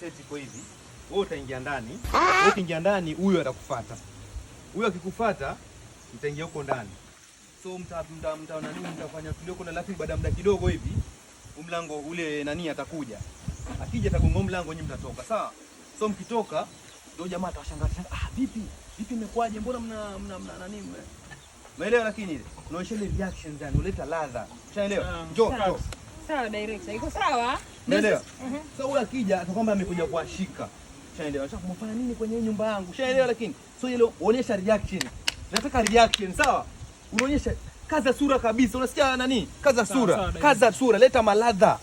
Set iko hivi. Wewe utaingia ndani. Wewe ukiingia ndani, huyo atakufuata. Huyo akikufuata, mtaingia huko ndani. So mta mta mta nani, mtafanya tulio kuna, lakini baada ya muda kidogo hivi mlango ule nani atakuja. Akija atagonga mlango, nyinyi mtatoka. Sawa? So mkitoka ndio jamaa atawashangaa, ah, vipi? Vipi imekwaje? Mbona mna nani Umeelewa lakini ile? Unaonyesha ile reactions yani uleta ladha. Ushaelewa? Njoo, njoo. Sawa director, iko sawa? Umeelewa? So huyu akija atakwamba amekuja kuashika. Ushaelewa? Sasa kumfanya nini kwenye nyumba yangu? Ushaelewa lakini? So ile onyesha reaction. Nataka reaction, sawa? Unaonyesha kaza sura kabisa. Unasikia nani? Kaza sura. Kaza sura, leta maladha.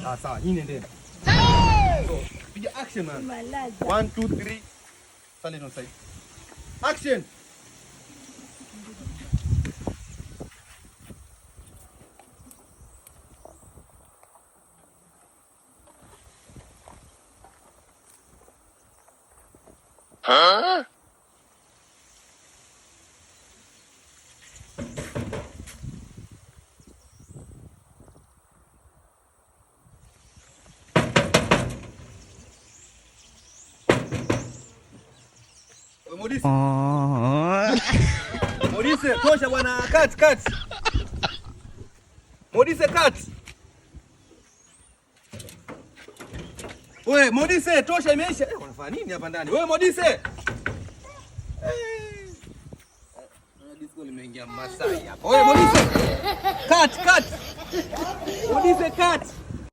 Ah, sawa, nyinyi nendeni. So, piga action man. Maladha. 1 2 3. Stand on side. Action. Huh? Modise. Modise, tosha bwana, cut cut. Modise cut. Wewe Modise, tosha imeisha. Eh, unafanya nini hapa ndani? Wewe Modise. Eh. Disco limeingia Masai hapa. Wewe Modise. Cut cut. Modise cut.